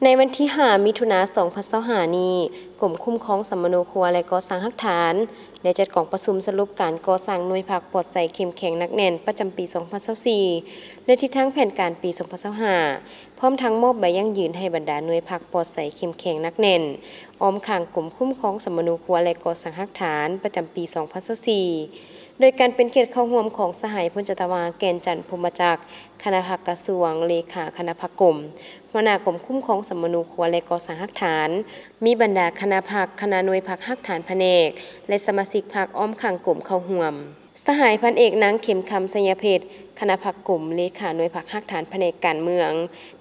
ໃນວັນທີຫ້າ ມິຖຸນາ ສອງພັນຊາວຫ້ານີ້, ກົມຄຸ້ມຄອງສຳມະໂນຄົວ ແລະ ກໍ່ສ້າງຮາກຖານ ໄດ້ຈັດກອງປະຊຸມສະຫຼຸບການກໍ່ສ້າງໜ່ວຍພັກປອດໃສເຂັ້ມແຂງໜັກແໜ້ນປະຈຳປີສອງພັນຊາວສີ່ ແລະ ທິດທາງແຜນການປີສອງພັນຊາວຫ້າ ພ້ອມທັງມອບໃບຢັ້ງຢືນໃຫ້ບັນດາໜ່ວຍພັກປອດໃສເຂັ້ມແຂງໜັກແໜ້ນ ອ້ອມຂ້າງກົມຄຸ້ມຄອງສຳມະໂນຄົວ ແລະ ກໍ່ສ້າງຮາກຖານ ປະຈຳປີສອງພັນຊາວສີ່ ໂດຍການເປັນກຽດເຂົ້າຮ່ວມຂອງສະຫາຍ ພົນຈັດຕະວາ ແກ່ນຈັນ ພົມມະຈັກ ຄະນະພັກກະຊວງ, ເລຂາຄະນະພັກກົມ, ຫົວໜ້າກົມຄຸ້ມຄອງສຳມະໂນຄົວ ແລະ ກໍ່ສ້າງຮາກຖານ, ມີບັນດາຄະນະພັກ, ຄະນະໜ່ວຍພັກຮາກຖານພະແນກ ແລະ ສະມາຊິກພັກອ້ອມຂ້າງກົມເຂົ້າຮ່ວມ. ສະຫາຍ ພັນເອກ ນາງ ເຂັມຄຳ ໄຊຍະເພັດ ຄະນະພັກກົມ, ເລຂາໜ່ວຍພັກຮາກຖານພະແນກການເມືອງ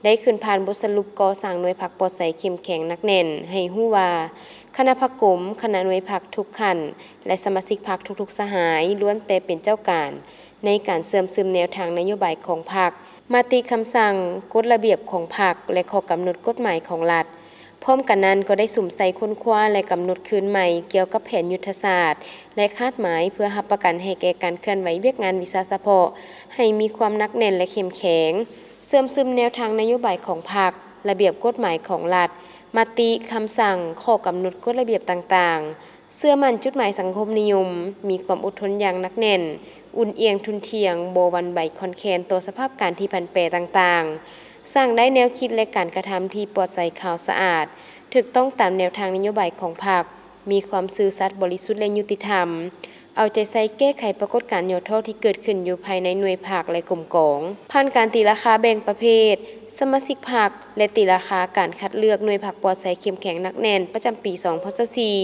ໄດ້ຂຶ້ນຜ່ານບົດສະຫຼຸບກໍ່ສ້າງໜ່ວຍພັກປອດໃສເຂັ້ມແຂງໜັກແໜ້ນ ໃຫ້ຮູ້ວ່າ ຄະນະພັກກົມ, ຄະນະໜ່ວຍພັກທຸກຂັ້ນ ແລະ ສະມາຊິກພັກທຸກໆສະຫາຍ ລ້ວນແຕ່ເປັນເຈົ້າການ ໃນການເຊື່ອມຊຶມແນວທາງນະໂຍບາຍຂອງພັກ, ມະຕິຄຳສັ່ງ, ກົດລະບຽບຂອງພັກ ແລະ ຂໍ້ກຳນົດກົດໝາຍຂອງລັດ. ພ້ອມກັນນັ້ນກໍໄດ້ສຸມໃສ່ຄົ້ນຄວ້າ ແລະ ກຳນົດຄືນໃໝ່ກ່ຽວກັບແຜນຍຸດທະສາດ ແລະ ຄາດໝາຍເພື່ອຮັບປະກັນໃຫ້ແກ່ການເຄື່ອນໄຫວວຽກງານວິຊາສະເພາະ ໃຫ້ມີຄວາມໜັກແໜ້ນ ແລະ ເຂັ້ມແຂງ, ເຊື່ອມຊຶມແນວທາງນະໂຍບາຍຂອງພັກ, ລະບຽບກົດໝາຍຂອງລັດ, ມະຕິ, ຄຳສັ່ງ, ຂໍ້ກຳນົດກົດລະບຽບຕ່າງໆ, ເຊື່ອໝັ້ນຈຸດໝາຍສັງຄົມນິຍົມ, ມີຄວາມອົດທົນຢ່າງໜັກແໜ້ນ, ອຸ່ນອຽງທຸ່ນທ່ຽງ, ບໍ່ຫວັ່ນໄຫວຄອນແຄນຕໍ່ສະພາບການທີ່ຜັນແປຕ່າງໆ, ສ້າງໄດ້ແນວຄິດ ແລະ ການກະທຳທີ່ປອດໃສຂາວສະອາດ, ຖືກຕ້ອງຕາມແນວທາງນະໂຍບາຍຂອງພັກ, ມີຄວາມຊື່ສັດ, ບໍລິສຸດ ແລະ ຍຸຕິທຳ, ເອົາໃຈໃສ່ແກ້ໄຂປາກົດການຫຍໍ້ທໍ້ທີ່ເກີດຂຶ້ນຢູ່ພາຍໃນໜ່ວຍພັກ ແລະ ກົມກອງ. ຜ່ານການຕີລາຄາແບ່ງປະເພດສະມາຊິກພັກ ແລະ ຕີລາຄາການຄັດເລືອກໜ່ວຍພັກປອດໃສເຂັ້ມແຂງໜັກແໜ້ນປະຈຳປີສອງພັນຊາວສີ່,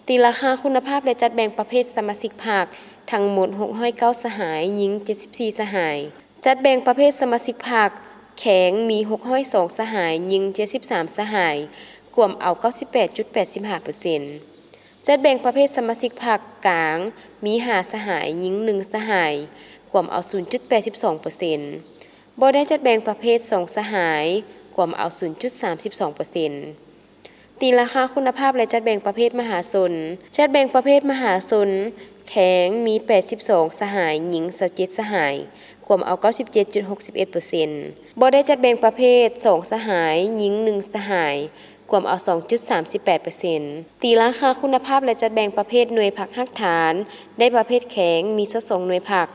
ຕີລາຄາຄຸນນະພາບ ແລະ ຈັດແບ່ງປະເພດສະມາຊິກພັກ ທັງໝົດຫົກຮ້ອຍເກົ້າສະຫາຍ, ຍິງເຈັດສິບສີ່ສະຫາຍ. ຈັດແບ່ງປະເພດສະມາຊິກພັກແຂງມີຫົກຮ້ອຍສອງສະຫາຍ, ຍິງເຈັດສິບສາມສະຫາຍ, ກວມເອົາເກົ້າສິບແປດຈຸດແປດຫ້າເປີເຊັນ. ຈັດແບ່ງປະເພດສະມາຊິກພັກກາງມີຫ້າສະຫາຍ, ຍິງໜຶ່ງສະຫາຍ, ກວມເອົາສູນຈຸດແປດສິບສອງເປີເຊັນ. ບໍ່ໄດ້ຈັດແບ່ງປະເພດສອງສະຫາຍ, ກວມເອົາສູນຈຸດສາມສິບສອງເປີເຊັນ. ຕີລາຄາຄຸນນະພາບ ແລະ ຈັດແບ່ງປະເພດມະຫາຊົນ. ຈັດແບ່ງປະເພດມະຫາຊົນແຂງມີແປດສິບສອງສະຫາຍ, ຍິງຊາວເຈັດສະຫາຍ, ກວມເອົາເກົ້າສິບເຈັດຈຸດຫົກສິບເອັດເປີເຊັນ. ບໍ່ໄດ້ຈັດແບ່ງປະເພດສອງສະຫາຍ, ຍິງໜຶ່ງສະຫາຍ, ກວມເອົາສອງຈຸດສາມສິບແປດເປີເຊັນ. ຕີລາຄາຄຸນນະພາບ ແລະ ຈັດແບ່ງປະເພດໜ່ວຍພັກຮາກຖານ ໄດ້ປະເພດແຂງມີຊາວສອງໜ່ວຍພັກ.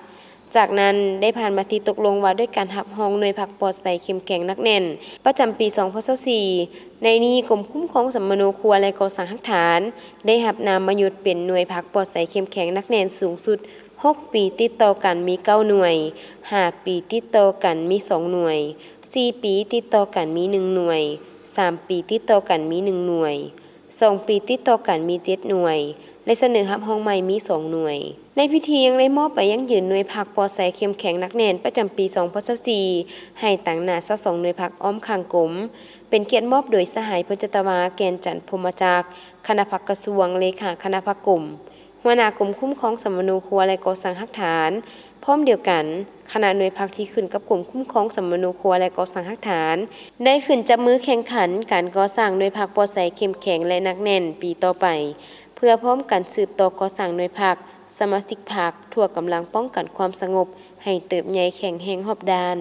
ຈາກນັ້ນໄດ້ຜ່ານມະຕິຕົກລົງວ່າດ້ວຍການຮັບຮອງໜ່ວຍພັກປອດໃສເຂັ້ມແຂງໜັກແໜ້ນປະຈຳປີສອງພັນຊາວສີ່. ໃນນີ້ ກົມຄຸ້ມຄອງສຳມະໂນຄົວ ແລະ ກໍ່ສ້າງຮາກຖານ ໄດ້ຮັບນາມມະຍົດເປັນໜ່ວຍພັກປອດໃສເຂັ້ມແຂງໜັກແໜ້ນສູງສຸດ ຫົກປີຕິດຕໍ່ກັນມີເກົ້າໜ່ວຍ, ຫ້າປີຕິດຕໍ່ກັນມີສອງໜ່ວຍ, ສີ່ປີຕິດຕໍ່ກັນມີໜຶ່ງໜ່ວຍ, ສາມປີຕິດຕໍ່ກັນມີໜຶ່ງໜ່ວຍ, ສອງປີຕິດຕໍ່ກັນມີເຈັດໜ່ວຍ ແລະ ສະເໜີຮັບຮອງໃໝ່ມີສອງໜ່ວຍ. ໃນພິທີຍັງໄດ້ມອບໃບຢັ້ງຢືນໜ່ວຍພັກປອດໃສເຂັ້ມແຂງໜັກແໜ້ນປະຈຳປີສອງພັນຊາວສີ່ ໃຫ້ຕາງໜ້າຊາວສອງໜ່ວຍພັກອ້ອມຂ້າງກົມ, ເປັນກຽດມອບໂດຍສະຫາຍ ພົນຈັດຕະວາ ແກ່ນຈັນ ພົມມະຈັກ ຄະນະພັກກະຊວງ, ເລຂາຄະນະພັກກົມ, ຫົວໜ້າກົມຄຸ້ມຄອງສຳມະໂນຄົວ ແລະ ກໍ່ສ້າງຮາກຖານ. ພ້ອມດຽວກັນ, ຄະນະໜ່ວຍພັກທີ່ຂຶ້ນກັບກົມຄຸ້ມຄອງສຳມະໂນຄົວ ແລະ ກໍ່ສ້າງຮາກຖານ ໄດ້ຂຶ້ນຈັບມືແຂ່ງຂັນການກໍ່ສ້າງໜ່ວຍພັກປອດໃສເຂັ້ມແຂງ ແລະ ໜັກແໜ້ນປີຕໍ່ໄປ, ເພື່ອພ້ອມກັນສືບຕໍ່ກໍ່ສ້າງໜ່ວຍພັກ, ສະມາຊິກພັກ, ທົ່ວກຳລັງປ້ອງກັນຄວາມສະຫງົບ ໃຫ້ເຕີບໃຫຍ່ແຂງແຮງຮອບດ້ານ.